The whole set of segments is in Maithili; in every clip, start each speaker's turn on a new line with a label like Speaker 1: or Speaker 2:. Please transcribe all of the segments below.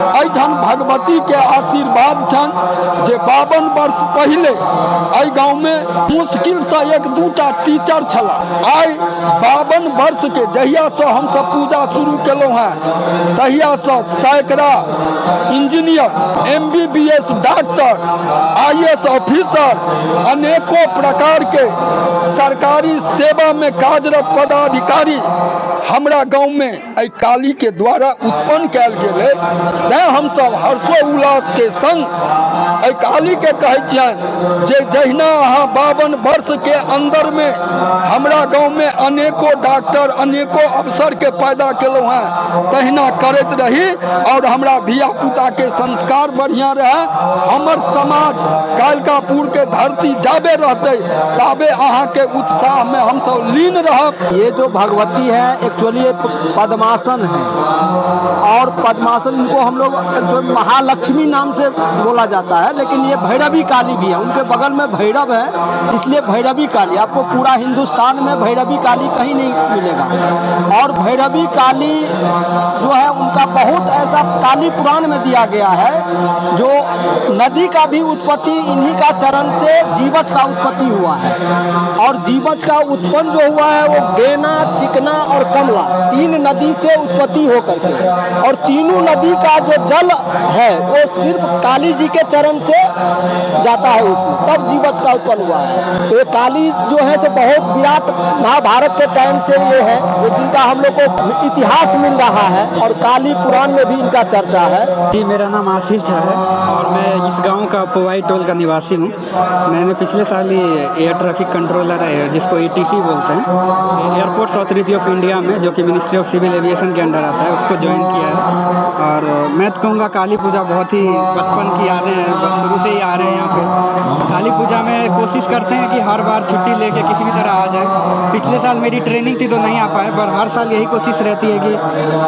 Speaker 1: एहिठाम भगवती के आशीर्वाद छनि जे 52 वर्ष पहिले एहि गाँवमे मुश्किलसँ एक दूटा टीचर छलाह। आइ 52 वर्ष के जहियासँ हमसब पूजा शुरू केलहुँ हेँ तहियासँ सैकड़ा engineer, MBBS doctor, IAS officer, अनेको प्रकार के सरकारी सेवा में कार्यरत पदाधिकारी हमरा गाँव में एहि काली के द्वारा उत्पन्न कयल गेल है। तैं हमसब हर्षोल्लास के संग एहि काली के कहै छियनि जे जहिना अहाँ 52 वर्ष के अंदर में हमरा गाँव में अनेको डॉक्टर, अनेको अफसर के पैदा केलहुँ हेँ, तहिना करैत रही और हमरा धिया पुता के संस्कार बढ़िया रहे। हमर समाज कालिकापुर के धरती जाबे रहते ताबे अहाँ के उत्साह में हमसब लीन रहब।
Speaker 2: ये जो भगवती है एक्चुअली ये पद्मासन है और पद्मासन इनको हम लोग एक्चुअली महालक्ष्मी नाम से बोला जाता है, लेकिन ये भैरवी काली भी है, उनके बगल में भैरव है, इसलिए भैरवी काली। आपको पूरा हिंदुस्तान में भैरवी काली कहीं नहीं मिलेगा। और भैरवी काली जो है उनका बहुत ऐसा काली पुराण में दिया गया है, जो नदी का भी उत्पत्ति इन्हीं का चरण से जीवछ का उत्पत्ति हुआ है और जीवछ का उत्पन्न जो हुआ है वो गेना, चिकना और कमला 3 नदी से उत्पत्ति होकर के, और तीनों नदी का जो जल है वो सिर्फ काली जी के चरण से जाता है उसमें, तब जीवछ का उत्पन्न हुआ है। तो ये काली जो है सो बहुत विराट महाभारत के टाइम से ये है, जो जिनका हम लोग को इतिहास मिल रहा है और काली पुराण में भी इनका चर्चा है।
Speaker 3: जी, मेरा नाम आशीष झा है और मैं इस गांव का पोवाई टोल का निवासी हूँ। मैंने पिछले साल ही एयर ट्रैफिक कंट्रोलर है, जिसको ATC बोलते हैं, एयरपोर्ट्स अथॉरिटी ऑफ इंडिया में, जो कि मिनिस्ट्री ऑफ सिविल एविएशन के अंडर आता है, उसको ज्वाइन किया है। और मैं तो कहूँगा काली पूजा बहुत ही बचपन की यादें हैं, बस शुरू से ही आ रहे हैं यहाँ पे। काली पूजा में कोशिश करते हैं कि हर बार छुट्टी लेके किसी भी तरह आ जाए। पिछले साल मेरी ट्रेनिंग थी तो नहीं आ पाए, पर हर साल यही कोशिश रहती है कि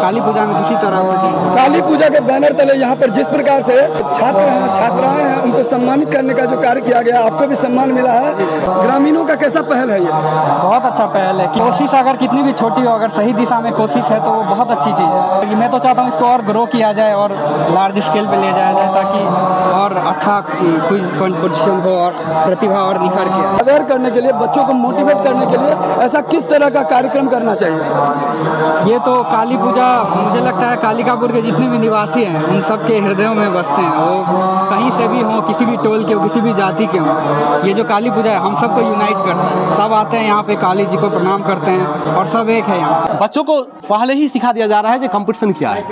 Speaker 3: काली पूजा में किसी तरह प्रेजेंट।
Speaker 4: काली पूजा के बैनर तले यहाँ पर जिस प्रकार से छात्र हैं, छात्राएं हैं, उनको सम्मानित करने का जो कार्य किया गया, आपको भी सम्मान मिला है। ग्रामीणों का कैसा पहल है ये?
Speaker 3: बहुत अच्छा पहल है। कोशिश अगर कितनी भी छोटी हो, अगर सही दिशा में कोशिश है तो वो बहुत अच्छी चीज़ है। मैं तो चाहता हूँ इसको और ग्रो किया जाए और लार्ज स्केल पे ले जाया जाए, ताकि और अच्छा क्विज कंपटीशन हो और प्रतिभा और निखर के आए।
Speaker 4: अवेयर करने के लिए, बच्चों को मोटिवेट करने के लिए ऐसा किस तरह का कार्यक्रम करना चाहिए?
Speaker 3: ये तो काली पूजा मुझे लगता है कालिकापुर के जितने भी निवासी हैं उन सब के हृदयों में बसते हैं। वो कहीं से भी हों, किसी भी टोल के हो, किसी भी जाति के हों, ये जो काली पूजा है हम सबको यूनाइट करता है। सब आते हैं यहाँ पे, काली जी को प्रणाम करते हैं और सब एक है यहाँ।
Speaker 5: बच्चों को पहले ही सिखा दिया जा रहा है कि कंपटीशन क्या है,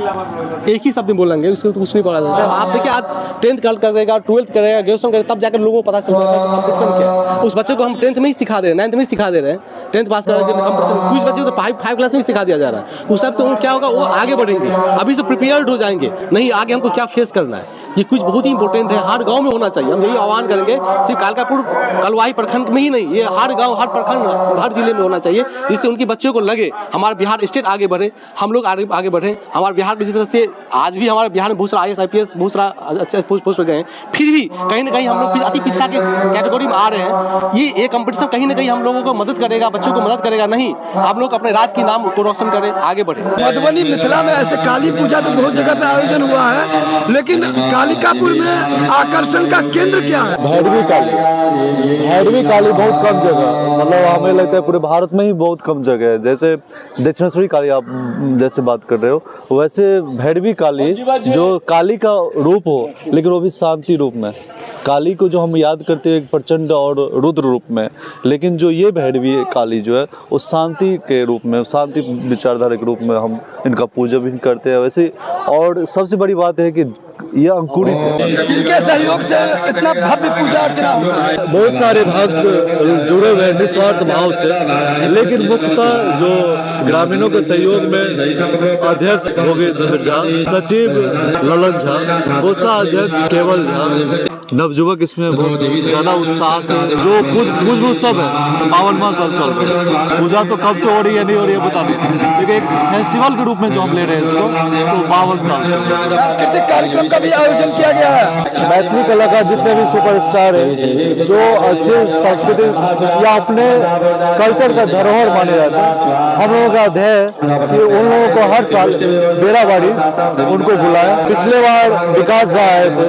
Speaker 5: एक ही शब्द में बोलेंगे, उसको तो कुछ नहीं पढ़ा जाता। आप देखिए, आज 10th करेगा, 12th करेगा, ग्रेजुएशन करेगा, तब जाकर लोगों को पता चलता है कि कंपटीशन क्या है। उस बच्चे को हम 10th में ही सिखा दे रहे हैं, 9th में ही सिखा दे रहे हैं, 10th पास कर रहे हैं कंपटीशन। कुछ बच्चे को तो 5 क्लास में ही सिखा दिया जा रहा है। उस हिसाब से वो क्या होगा, वो आगे बढ़ेंगे, अभी से प्रिपेयर्ड हो जाएंगे, नहीं आगे हमको क्या फेस करना है। ये कुछ बहुत ही इंपॉर्टेंट है, हर गाँव में होना चाहिए। हम यही आह्वान करेंगे, सिर्फ कालिकापुर कलवाही प्रखंड में ही नहीं, ये हर गाँव, हर प्रखंड, हर जिले में होना चाहिए, जिससे उनके बच्चों को लगे हमारा बिहार स्टेट आगे बढ़े, हम लोग आगे बढ़े। हमारे बिहार किसी तरह से आज भी हमारे बिहार में बहुत सारा IAS, IPS बहुत सारा अच्छे पोस्ट पर गए हैं, फिर भी कहीं ना कहीं हम लोग अति पिछड़ा के कैटेगरी में आ रहे हैं। ये कंपटीशन कहीं ना कहीं हम लोगों को मदद करेगा, बच्चों को मदद करेगा। नहीं, हम लोग अपने राज्य के नाम को रोशन करें, आगे बढ़े।
Speaker 4: मधुबनी मिथिला में ऐसे काली पूजा तो बहुत जगह पे आयोजन हुआ है, लेकिन कालिकापुर में आकर्षण का केंद्र क्या है?
Speaker 6: भैरवी काली। भैरवी काली बहुत कम जगह, मतलब हमें लगता है पूरे भारत में ही बहुत कम जगह है। जैसे दक्षिणेश्वरी काली आप जैसे बात कर रहे हो, वैसे भैरवी काली जो काली का रूप हो, लेकिन वो भी शांति रूप में। काली को जो हम याद करते हैं एक प्रचंड और रुद्र रूप में, लेकिन जो ये भैरवी काली जो है वो शांति के रूप में, शांति विचारधारा के रूप में हम इनका पूजा भी करते हैं। वैसे और सबसे बड़ी बात है कि ये अंकुरित है।
Speaker 4: किनके सहयोग से इतना भव्य पूजा अर्चना हो रहा है?
Speaker 6: बहुत सारे भक्त जुड़े हुए हैं निस्वार्थ भाव से, लेकिन मुख्यतः जो ग्रामीणों के सहयोग में अध्यक्ष भोगेंद्र झा, सचिव ललन झा, कोषाध्यक्ष केवल झा। नवयुवक इसमें बहुत ज़्यादा उत्साह से, जो पूज उत्सव है 52वां साल चल रहा है। पूजा तो कब से हो रही है नहीं हो रही है पता नहीं, लेकिन एक फेस्टिवल के रूप में जो हम ले रहे हैं इसको, तो 52 साल से।
Speaker 4: सांस्कृतिक कार्यक्रम का भी आयोजन किया गया है।
Speaker 6: मैथिली कलाकार जितने भी सुपरस्टार हैं, जो अच्छे सांस्कृतिक या अपने कल्चर का धरोहर माने जाते हैं, हम लोगों का ध्येय है कि उन लोगों को हर साल बेराबाड़ी उनको बुलाएं। पिछले बार विकास झा आए थे,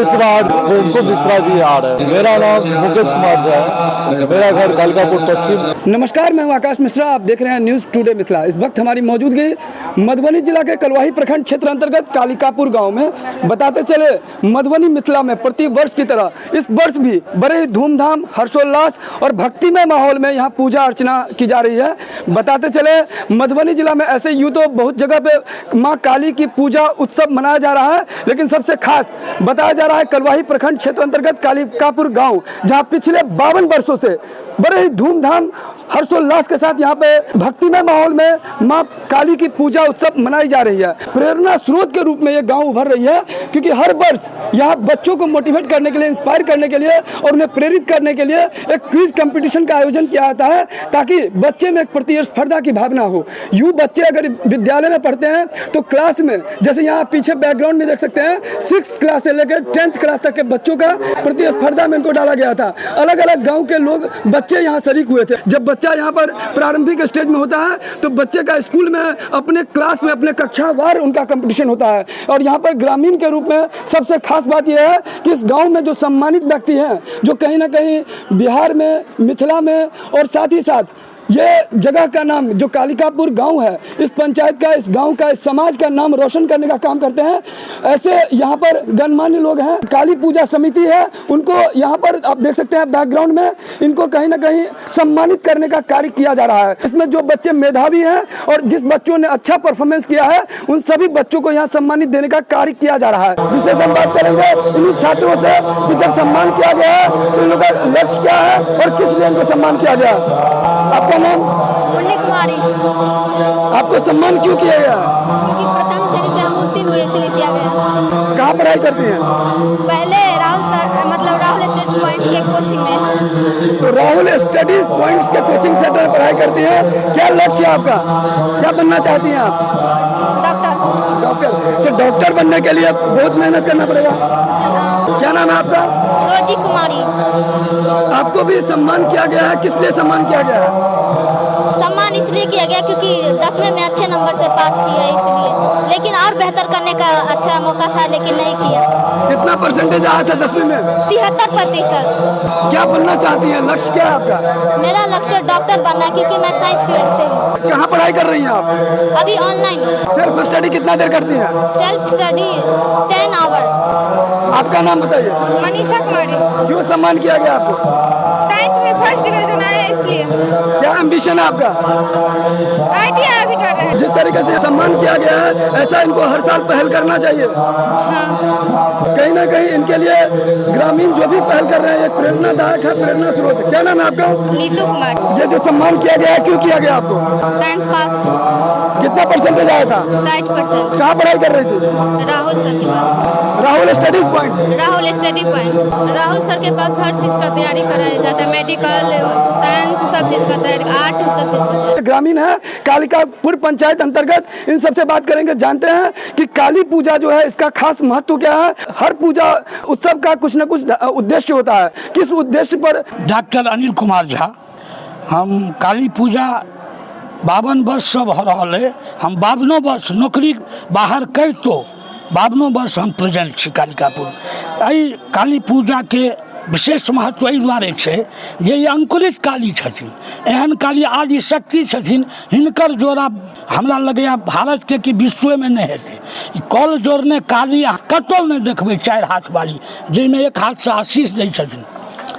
Speaker 6: इस बार उनको मिश्रा जी आ रहे हैं। मेरा नाम मुकेश कुमार झा है, मेरा घर कालिकापुर पश्चिम।
Speaker 4: नमस्कार, मैं हूं आकाश मिश्रा, आप देख रहे हैं न्यूज़ टुडे मिथिला। इस वक्त हमारी मौजूदगी मधुबनी जिला के कलवाही प्रखंड क्षेत्र अंतर्गत कालिकापुर गांव में। बताते चले, मधुबनी मिथिला में प्रति वर्ष की तरह इस वर्ष भी बड़े ही धूमधाम, हर्षोल्लास और भक्तिमय माहौल में यहाँ पूजा अर्चना की जा रही है। बताते चले, मधुबनी जिला में ऐसे यूँ तो बहुत जगह पे माँ काली की पूजा उत्सव मनाया जा रहा है, लेकिन सबसे खास बताया जा रहा है कलवाही प्रखंड क्षेत्र अंतर्गत कालिकापुर गाँव, जहाँ पिछले 52 वर्षों से बड़े ही धूमधाम हर्षोल्लास के साथ यहाँ पे भक्तिमय माहौल में माँ काली की पूजा उत्सव मनाई जा रही है। प्रेरणा स्रोत के रूप में ये गांव उभर रही है, क्योंकि हर वर्ष यहाँ बच्चों को मोटिवेट करने के लिए, इंस्पायर करने के लिए और उन्हें प्रेरित करने के लिए एक क्विज कंपटीशन का आयोजन किया जाता है, ताकि बच्चे में एक प्रतिस्पर्धा की भावना हो। यूँ बच्चे अगर विद्यालय में पढ़ते हैं तो क्लास में, जैसे यहाँ पीछे बैकग्राउंड में देख सकते हैं, 6th class से लेकर 10th class तक के बच्चों का प्रतिस्पर्धा में इनको डाला गया था। अलग अलग गाँव के लोग बच्चे यहाँ शरीक हुए थे। जब बच्चा यहाँ पर प्रारंभिक स्टेज में होता है तो बच्चे का स्कूल में अपने क्लास में अपने कक्षावार उनका कंपटीशन होता है। और यहाँ पर ग्रामीण के रूप में सबसे खास बात यह है कि इस गांव में जो सम्मानित व्यक्ति हैं, जो कहीं ना कहीं बिहार में, मिथिला में और साथ ही साथ ये जगह का नाम जो कालिकापुर गांव है, इस पंचायत का, इस गांव का, इस समाज का नाम रोशन करने का काम करते हैं, ऐसे यहाँ पर गणमान्य लोग हैं। काली पूजा समिति है, उनको यहाँ पर आप देख सकते हैं बैकग्राउंड में, इनको कहीं ना कहीं सम्मानित करने का कार्य किया जा रहा है। इसमें जो बच्चे मेधावी हैं और जिस बच्चों ने अच्छा परफॉर्मेंस किया है, उन सभी बच्चों को यहाँ सम्मानित देने का कार्य किया जा रहा है। विशेष हम बात करेंगे इन्हीं छात्रों से कि जब सम्मान किया गया है तो इन लोगों का लक्ष्य क्या है और किस लिए इनको सम्मान किया गया। आपका नाम?
Speaker 7: मुन्नी कुमारी।
Speaker 4: आपको सम्मान क्यों किया गया?
Speaker 7: क्योंकि प्रथम श्रेणी से हम उत्तीर्ण हुए, इसलिए किया गया।
Speaker 4: कहाँ पढ़ाई करती हैं?
Speaker 7: पहले राहुल सर, मतलब राहुल स्टडीज पॉइंट के कोचिंग में।
Speaker 4: तो राहुल स्टडीज पॉइंट्स के कोचिंग सेंटर में पढ़ाई करती हैं। क्या लक्ष्य है आपका, क्या बनना चाहती हैं आप?
Speaker 7: डॉक्टर।
Speaker 4: डॉक्टर। तो डॉक्टर बनने के लिए बहुत मेहनत करना पड़ेगा।
Speaker 7: जी हाँ।
Speaker 4: क्या नाम है आपका?
Speaker 7: रोजी कुमारी।
Speaker 4: आपको भी सम्मान किया गया है, किस लिए सम्मान किया गया है?
Speaker 7: सम्मान इसलिए किया गया क्योंकि 10वीं में अच्छे नंबर से पास किया, इसलिए। लेकिन और बेहतर करने का अच्छा मौका था, लेकिन नहीं किया।
Speaker 4: कितना परसेंटेज आया था 10वीं में?
Speaker 7: 73%।
Speaker 4: क्या बनना चाहती हैं, लक्ष्य क्या है आपका?
Speaker 7: मेरा लक्ष्य डॉक्टर बनना, क्योंकि मैं साइंस फील्ड से हूँ।
Speaker 4: कहाँ पढ़ाई कर रही हैं आप?
Speaker 7: अभी ऑनलाइन।
Speaker 4: सेल्फ स्टडी कितना देर करती हैं?
Speaker 7: Self study 10 our.
Speaker 4: आपका नाम बताइए।
Speaker 8: मनीषा कुमारी।
Speaker 4: क्यों सम्मान किया गया आपको?
Speaker 8: 10th में फर्स्ट डिवीजन आया, इसलिए।
Speaker 4: क्या एम्बिशन है आपका?
Speaker 8: ITI अभी कर रहे हैं।
Speaker 4: जिस तरीके से सम्मान किया गया है, ऐसा इनको हर साल पहल करना चाहिए।
Speaker 8: हाँ।
Speaker 4: कहीं ना कहीं इनके लिए ग्रामीण जो भी पहल कर रहे हैं, एक प्रेरणादायक है, प्रेरणा स्रोत है। क्या नाम है आपका?
Speaker 8: नीतू कुमार।
Speaker 4: ये जो सम्मान किया गया है, क्यों किया गया आपको?
Speaker 8: 10th पास।
Speaker 4: कितना परसेंटेज आया था?
Speaker 8: 60%।
Speaker 4: कहाँ पढ़ाई कर रही थी?
Speaker 8: राहुल सर के पास।
Speaker 4: Rahul studies point.
Speaker 8: Rahul study point. Rahul sir के पास हर चीज़ का तैयारी कराया जाता है, मेडिकल, साइंस, सब चीज़ का तैयारी, आर्ट, सब चीज़ का।
Speaker 4: ग्रामीण है कालिकापुर पंचायत अंतर्गत, इन सबसे बात करेंगे। जानते हैं कि काली पूजा जो है इसका खास महत्व क्या है। हर पूजा उत्सव का कुछ न कुछ उद्देश्य होता है, किस उद्देश्य पर?
Speaker 9: डॉक्टर अनिल कुमार झा। हम काली पूजा 52 वर्ष से भऽ रहल अइ। हम 52 वर्ष नौकरी बाहर करितो 52 वर्ष हम प्रेजेंट छी कालिकापुर। एहि काली पूजाके विशेष महत्व एहि दुआरे छै जे ई अंकुरित काली छथिन, एहन काली आदिशक्ति छथिन, हिनकर जोड़ा हमरा लगैए भारतके कि विश्वमे नहि हेतै। ई कल जोड़ने काली कतहु नहि देखबै, 4 हाथ वाली, जाहिमे एक हाथसँ आशीष दै छथिन।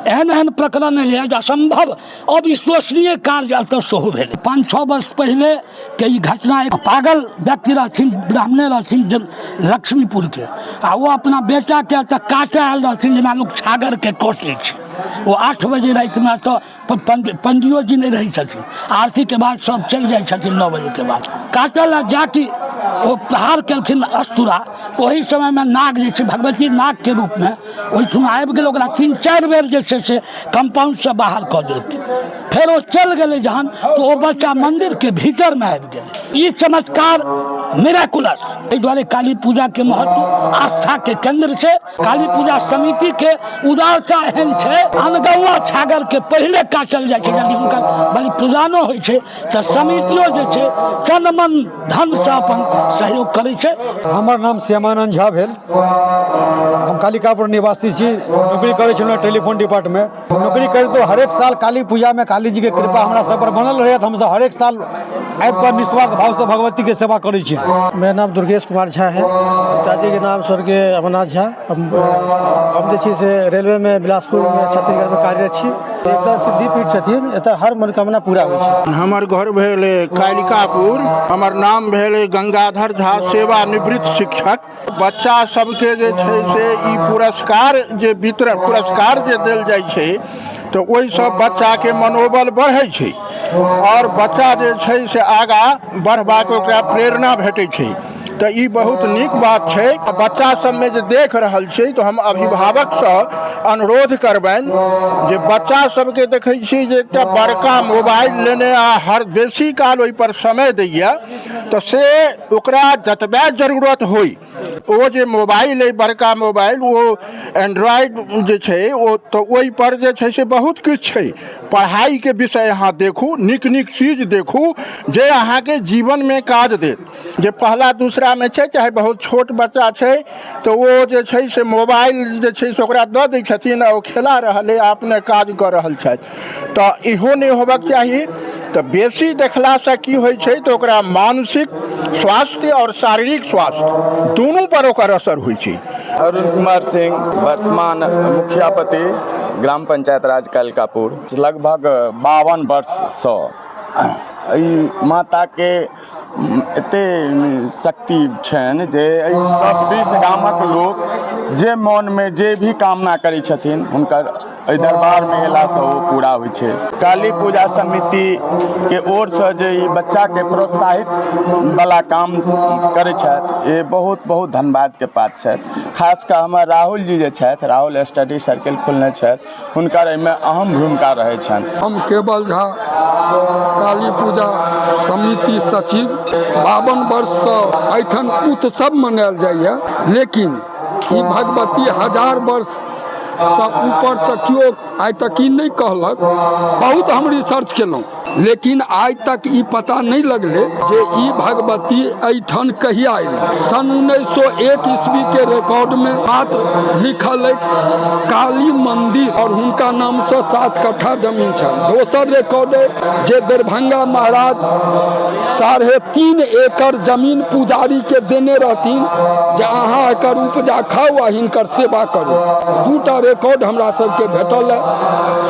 Speaker 9: एहन एहन प्रकरण एलै जे असम्भव अविश्वसनीय कार्य एतऽ सेहो भेलै। 5-6 वर्ष पहिले के ई घटना, एक पागल व्यक्ति रहथिन, ब्राह्मणे रहथिन जे लक्ष्मीपुरके, आ ओ अपना बेटाके एतऽ काटऽ आयल रहथिन, जेना लोक छागरके कटै छै। ओ 8 बजे रातिमे एतऽ पंडियो जी नहि रहै छथिन, आरतीके बाद सब चलि जाइ छथिन 9 बजेके बाद। काटऽ लए जाकि ओ प्रहार केलखिन अस्तुरा, ओहि समयमे नाग जे छै भगवती नागके रूपमे ओहिठुमा आबि गेल। ओकरा 3-4 बेर जे छै से कम्पाउंडसँ बाहर कऽ देलकै। फेर ओ चलि गेलै जहन तऽ ओ बच्चा मन्दिरके भीतरमे आबि गेलै। ई चमत्कार मिराकुलस। एहि दुआरे काली पूजाके महत्व आस्थाके केन्द्र छै। काली पूजा समितिके उदारता एहन छै, अनगौआ छागरके पहिले काटल जाइ छै, यदि हुनकर बलि प्रदानो होइ छै तऽ समितियो जे छै तन मन धनसँ अपन सहयोग करै छै।
Speaker 10: हमर नाम श्यामानंद झा भेल, हम कालिकापुर निवासी छी। नौकरी करै छलहुँ टेलीफोन डिपार्टमेंट। नौकरी करितो हरेक साल काली पूजामे काली जीके कृपा हमरा सब पर बनल रहैए, तऽ हमसब हरेक साल आबि कऽ निस्वार्थ भावसँ भगवतीके सेवा करै छी।
Speaker 11: मेरा नाम दुर्गेश कुमार झा है, पिताजी के नाम स्वर्गीय अमरनाथ झा। हम जे छै से रेलवे में बिलासपुर में छत्तीसगढ़ में कार्यरत छी। एकटा सिद्धिपीठ छथिन, एतऽ हर मनोकामना पूरा होइ छै।
Speaker 12: हमर घर भेल कालिकापुर, हमर नाम भेल गंगाधर झा, सेवानिवृत्त शिक्षक। बच्चा सबके जे छै से ई पुरस्कार जे वितरण पुरस्कार जे देल जाइ छै तऽ ओहिसँ बच्चाके मनोबल बढ़ै छै आओर बच्चा जे छै से आगाँ बढ़बाक ओकरा प्रेरणा भेटै छै। तऽ ई बहुत नीक बात छै। बच्चा सबमे जे देख रहल छै तऽ हम अभिभावकसँ अनुरोध करबनि जे बच्चा सबके देखै छी जे एकटा बड़का मोबाइल लेने आ हर बेसी काल ओहिपर समय दैए, तऽ से ओकरा जतबे जरूरत होइ ओ जे मोबाइल अइ बड़का मोबाइल ओ एंड्रॉयड जे छै ओ तऽ ओहिपर जे छै से बहुत किछु छै। पढ़ाइके विषय अहाँ देखू, नीक नीक चीज देखू जे अहाँके जीवनमे काज देत। जे पहला दूसरामे छै चाहे बहुत छोट बच्चा छै तऽ ओ जे छै से मोबाइल जे छै से ओकरा दऽ दै छथिन आ ओ खेला रहल अइ, अपने काज कऽ रहल छथि, तऽ इहो नहि होबक चाही। तऽ बेसी देखलासँ की होइ छै तऽ ओकरा मानसिक स्वास्थ्य आओर शारीरिक स्वास्थ्य दुनू पर ओकर असर होइ छै।
Speaker 13: अरुण कुमार सिंह, वर्तमान मुखियापति ग्राम पंचायत राज कालिकापुर। लगभग 52 वर्षसँ एहि माताके एते शक्ति छनि जे एहि 10-20 गामक लोक जे मोनमे जे भी कामना करै छथिन हुनकर एहि दरबारमे अयलासँ ओ पूरा होइ छै। काली पूजा समितिके ओरसँ जे ई बच्चाके प्रोत्साहित वाला काम करै छथि, ये बहुत बहुत धन्यवादके पात्र छथि। खास कऽ हमर राहुल जी जे छथि, राहुल स्टडी सर्किल खोलने छथि, हुनकर एहिमे अहम भूमिका रहै छनि।
Speaker 1: हम केवल झा, काली पूजा समिति सचिव। 52 वर्षसँ एहिठाम उत्सव मनायल जाइए, लेकिन ई भगवती 1000 वर्ष सँ ऊपरसँ केओ आइ तक ई नहि कहलक। बहुत हम रिसर्च केलहुँ, लेकिन आइ तक ई पता नहि लगलै जे ई भगवती एहिठाम कहिया अयलै। सन 1901 ईस्वीके रिकॉर्डमे मात्र लिखल अइ काली मंदिर और हुनका नामसँ 7 कट्ठा जमीन छल। दोसर रिकॉर्ड अइ जे दरभंगा महाराज 3.5 एकड़ जमीन पुजारीके देने रहथिन जे अहाँ एकर उपजा खाउ आ हिनकर सेवा करू। 2टा रिकॉर्ड हमरा सबके भेटल है,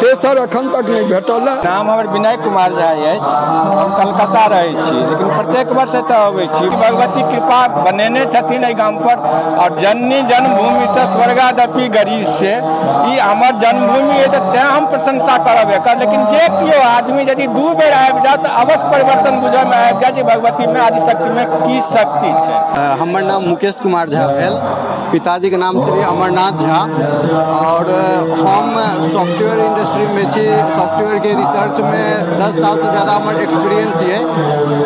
Speaker 1: तेसर अखन तक नहि भेटल है।
Speaker 13: नाम हमर विनय कुमार झा अछि, हम कलकत्ता रहै छी, लेकिन प्रत्येक वर्ष एतऽ अबै छी। भगवती कृपा बनेने छथिन एहि गाम पर और जननी जन्मभूमि से स्वर्गादपि गरीब से ई हमर जन्मभूमि है, तऽ तें हम प्रशंसा करब एकर। लेकिन जे केओ आदमी यदि 2 बेर आबि जाए तऽ अवश्य परिवर्तन बुझयमे आबि जाए जे भगवतीमे आदिशक्तिमे की शक्ति छै।
Speaker 2: हमर नाम मुकेश कुमार झा भेल, पिताजीके नाम श्री अमरनाथ झा और हम सॉफ्टवेयर इंडस्ट्रीमे छी। सॉफ्टवेयरके रिसर्चमे 10 सालसँ ज़्यादा हमर एक्सपीरियंस ये।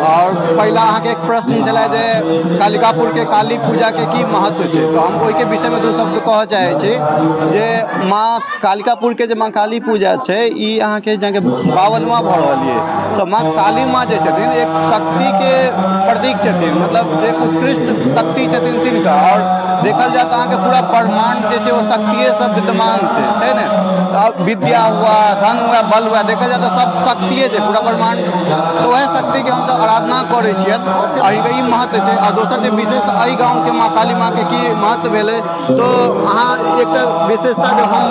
Speaker 2: और पहिला अहाँके एक प्रश्न छलै जे कालिकापुरके काली पूजाके की महत्व छै, तऽ हम ओहिके विषयमे 2 शब्द कहऽ चाहै छी जे माँ कालिकापुरके जे माँ काली पूजा छै ई अहाँके जेनाकि 52वां भऽ रहल ये। तऽ माँ काली माँ जे छथिन एक शक्तिके प्रतीक छथिन, मतलब जे उत्कृष्ट शक्ति छथिन तिनका। और देखल जाए तऽ अहाँके पूरा ब्रह्माण्ड जे छै ओ शक्तिएसँ विद्यमान छै, छै ने? तऽ विद्या हुआ, धन हुआ, बल हुआ, देखल जाए तऽ सब शक्तिए छै पूरा ब्रह्माण्ड। तऽ वएह शक्तिके हमसब आराधना करै छियनि आ हिनकर ई महत्व छै। आ दोसर जे विशेष एहि गाँवके माँ काली माँके की महत्व भेलै, तऽ अहाँ एकटा विशेषता जे हम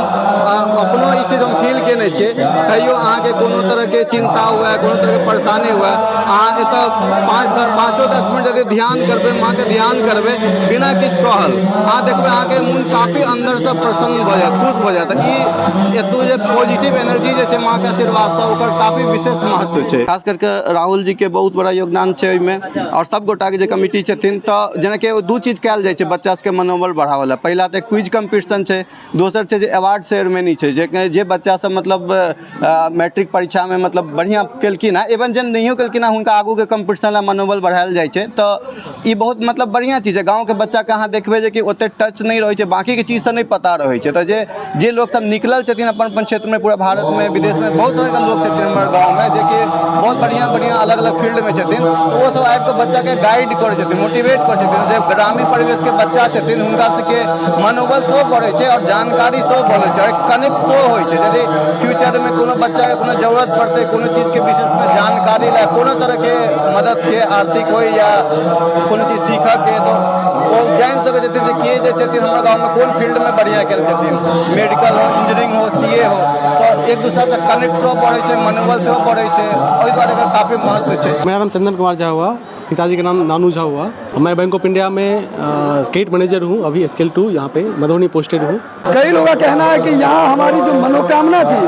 Speaker 2: अपनो ई चीज हम फील केने छियै, कहियो अहाँके कोनो तरहके चिन्ता हुए, कोनो तरहके परेशानी हुए, अहाँ एतऽ 5-10 मिनट यदि ध्यान करबै, माँके ध्यान करबै बिना किछु कहल, अहाँ
Speaker 14: अहाँ देखबै अहाँके मोन काफी अन्दरसँ प्रसन्न भऽ जायत, खुश भऽ जायत। ई एतौ जे पॉजिटिव एनर्जी जे छै माँके आशीर्वादसँ, ओकर काफी विशेष महत्व छै। खास करके राहुल जीके बहुत बड़ा योगदान छै ओहिमे, आओर सब गोटाके जे कमिटी छथिन। तऽ जेनाकि दू चीज कयल जाइ छै बच्चा सबके मनोबल बढ़ाबऽ लए। पहिला तऽ क्विज कम्पीटिशन छै, दोसर छै जे अवार्ड सेरेमनी छै, जे जे बच्चा सब मतलब मैट्रिक परीक्षामे मतलब बढ़िआँ केलखिन हँ, एवन जे नहियो केलखिन हँ, हुनका आगूके कम्पीटिशन लए मनोबल बढ़ायल जाइ छै। तऽ ई बहुत मतलब बढ़िआँ चीज छै। गाँवके बच्चाके अहाँ देखबै जे कि ओते टच नहि रहै छै, बाँकीके चीजसँ नहि पता रहै छै। तऽ जे जे लोकसब निकलल छथिन अपन अपन क्षेत्रमे, पूरा भारतमे, विदेशमे, बहुत तरहके लोक छथिन हमर गाँवमे जेकि बहुत बढ़िआँ बढ़िआँ अलग अलग फील्डमे छथिन, तऽ ओसब आबिकऽ बच्चाके गाइड करै छथिन, मोटिवेट करै छथिन। जे ग्रामीण परिवेशके बच्चा छथिन, हुनका सबके मनोबल सेहो बढ़ै छै आओर जानकारी सेहो बढ़ै छै आओर कनेक्ट सेहो होइ छै। यदि फ्यूचरमे कोनो बच्चाके कोनो जरूरत पड़तै, कोनो चीजके विशेषमे जानकारी लए, कोनो तरहके मददके, आर्थिक होइ या कोनो चीज सीखऽके, तऽ ओ जानि सकै छथिन जे के जे छथिन हमर गाँवमे कोन फील्डमे बढ़िआँ केने छथिन, मेडिकल हो, इंजीनियरिंग हो, सी ए हो। तऽ एक दोसरासँ कनेक्ट सेहो बढ़ै छै, मनोबल सेहो बढ़ै छै। ओहि दुआरे एकर काफी महत्व छै।
Speaker 5: मेरा नाम चंदन कुमार झा हुआ, पिताजी का नाम नानू झा हुआ। मैं बैंक ऑफ इंडिया में स्टेट मैनेजर हूँ, अभी स्केल 2 यहाँ पे मधुबनी पोस्टेड हूँ।
Speaker 4: कई लोगों का कहना है कि यहाँ हमारी जो मनोकामना थी,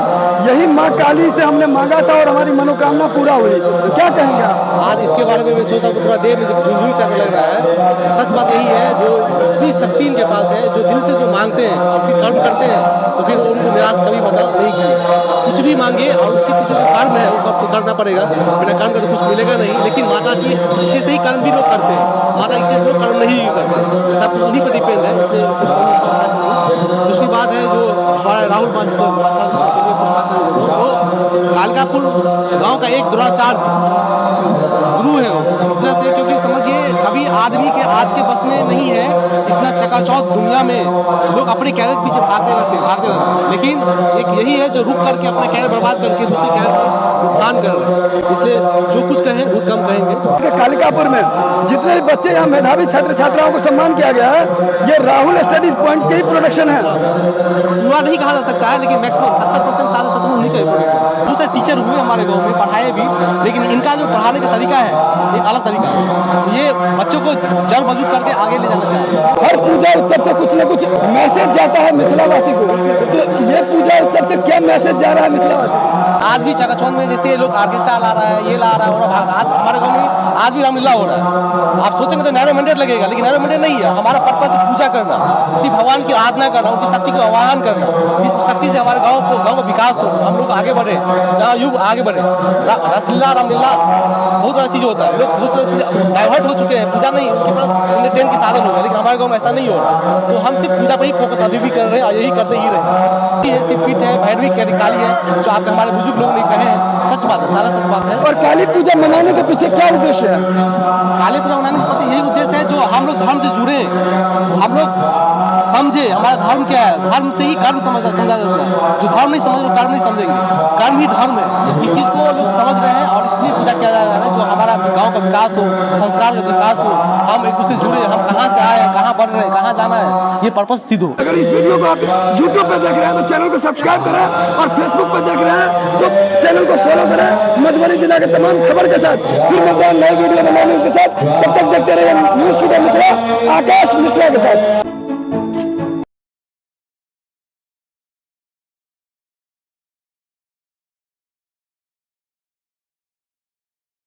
Speaker 4: यही माँ काली से हमने मांगा था और हमारी मनोकामना पूरा हुई। क्या कहेंगे आप?
Speaker 5: आज इसके बारे में मैं सोचता हूँ तो पूरा देह मुझे झुंझुनी टाइप लग रहा है। सच बात यही है, जो इतनी शक्ति इनके पास है, जो दिल से जो मांगते हैं और फिर कर्म करते हैं, तो फिर उनको निराश कभी मतलब नहीं किए। कुछ भी मांगे और उसके पीछे जो कर्म है वो तो करना पड़ेगा, बिना कर्म का तो कुछ मिलेगा नहीं। लेकिन माता की इच्छा से ही कर्म भी लोग करते हैं, माता की इच्छा से लोग कर्म नहीं करते, सब कुछ उन्हीं पर डिपेंड है, इसलिए इसमें कोई समस्या नहीं। दूसरी बात है जो हमारा राहुल मास्टर सर के लिए कुछ बात है, वो कालिकापुर गाँव का एक द्रोणाचार्य गुरु है वो, इसलिए से क्योंकि समझिए सभी आदमी के आज के बस में नहीं है इतना चकाचौंध दुनिया में, लोग अपने कैरियर पीछे भागते रहते हैं, लेकिन एक यही है जो रुक करके अपना कैरियर बर्बाद करके दूसरे कैरियर में उत्थान कर रहे हैं। इसलिए जो कुछ कहें बहुत कम कहेंगे।
Speaker 4: कालिकापुर में जितने भी बच्चे यहाँ मेधावी छात्र छात्राओं को सम्मान किया गया है, ये राहुल स्टडीज पॉइंट्स के ही प्रोडक्शन है।
Speaker 5: पूरा नहीं कहा जा सकता है, लेकिन मैक्सिमम 70% 70.5 उन्हीं का ही प्रोडक्शन। दूसरे टीचर हुए हमारे गाँव में, पढ़ाए भी, लेकिन इनका जो पढ़ाने का तरीका है एक अलग तरीका है, ये बच्चों को जड़ मजबूत करके आगे ले जाना चाहते हैं।
Speaker 4: हर पूजा उत्सव से कुछ न कुछ मैसेज जाता है मिथिलावासी को, तो ये पूजा उत्सव से क्या मैसेज जा रहा है मिथिलावासी को?
Speaker 5: आज भी चकाचौंध में जैसे लोग ऑर्केस्ट्रा ला रहा है, ये ला रहा है, और आज हमारे गाँव में आज भी रामलीला हो रहा है। आप सोचेंगे तो नैरो माइंडेड लगेगा, लेकिन नैरो माइंडेड नहीं है। हमारा पर्पस पूजा करना, किसी भगवान की आराधना करना, उनकी शक्ति को आह्वान करना, जिस शक्ति से हमारे गाँव का विकास हो, हम लोग आगे बढ़े ना, युग आगे बढ़े। रसलीला रामलीला बहुत बड़ा चीज़ होता है, लोग दूसरे चीज डाइवर्ट हो चुके हैं, पूजा नहीं, उनके पास एंटरटेन के साधन हो गए, लेकिन हमारे गाँव में ऐसा नहीं हो रहा। तो हम सिर्फ पूजा पर ही फोकस अभी भी कर रहे हैं और यही करते ही रहे। ये सिर्फ पीठ है, भैरवी काली है, जो आपके हमारे बुजुर्ग लोग ने कहे हैं, सच बात है, सारा सच बात है।
Speaker 4: और काली पूजा मनाने के पीछे क्या उद्देश्य है?
Speaker 5: काली पूजा मनाने के पीछे यही उद्देश्य है, जो हम लोग धर्म से जुड़े, हम लोग समझे हमारा धर्म क्या है, धर्म से ही कर्म समझा जा सकता है। जो धर्म नहीं समझ, कर्म नहीं समझेंगे, कर्म ही धर्म है। इस चीज़ को लोग समझ रहे हैं और इसलिए पूजा किया जा रहा है, जो हमारा गाँव का विकास हो, संस्कार का विकास हो, हम एक दूसरे जुड़े, हम कहाँ से आए, कहाँ बढ़ रहे हैं, कहाँ जाना है, ये पर्पस सिद्ध हो।
Speaker 4: अगर इस वीडियो को आप यूट्यूब पर देख रहे हैं तो चैनल को सब्सक्राइब करें, और फेसबुक पर देख रहे हैं तो चैनल को फॉलो करें। मधुबनी जिला के तमाम खबर के साथ फिर मिलते हैं नए वीडियो में नए न्यूज़ के साथ। तब तक देखते रहिए न्यूज़ टुडे मिथिला आकाश मिश्रा के साथ।